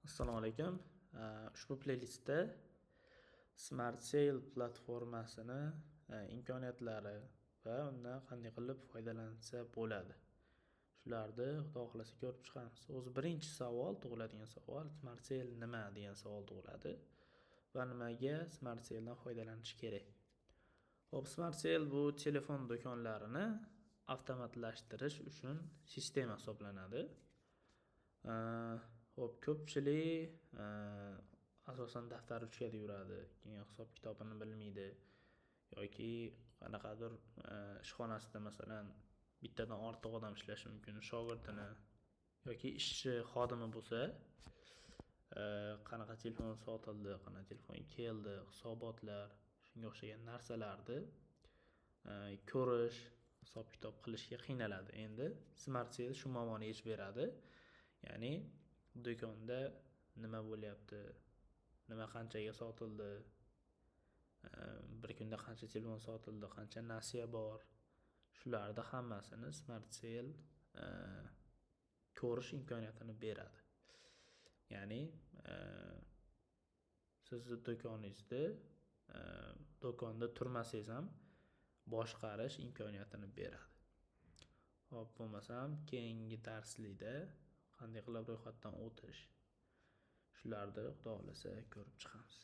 Assalomu alaykum. Ushbu playlistda Smart Sale platformasini imkoniyatlari va undan qanday qilib foydalansa bo'ladi. Shularni, Xudo xohlasa, ko'rib chiqamiz. O'zi birinchi savol tug'iladigan savol: Smart Sale nima degan savol tug'iladi va nimaga Smart Sale'dan foydalanish kerak? Xo'p, Smart Sale bu telefon do'konlarini avtomatlashtirish uchun sistema hisoblanadi. Xo'p, ko'pchilik asosan daftar ruchkada yuradi, keyin hisob kitobini bilmaydi yoki qanaqadir ishxonasida, masalan, bittadan ortiq odam ishlashi mumkin, shogirdini yoki ishchi xodimi bo'lsa, qanaqa telefon sotildi, qanaqa telefon keldi, hisobotlar, shunga o'xshagan narsalarni ko'rish, hisob kitob qilishga qiynaladi. Endi Smart Sale shu muammoni yechib beradi. Ya'ni do'konda nima bo'lyapti, nima qanchaga sotildi, bir kunda qancha telefon sotildi, qancha nasiya bor, shularni hammasini Smart Sale ko'rish imkoniyatini beradi. Ya'ni sizni do'koningizda do'konda turmasangiz ham boshqarish imkoniyatini beradi. Xo'p, bo'lmasam keyingi darslikda qanday qilib ro'yxatdan o'tish, shularni, Xudo xohlasa, ko'rib chiqamiz.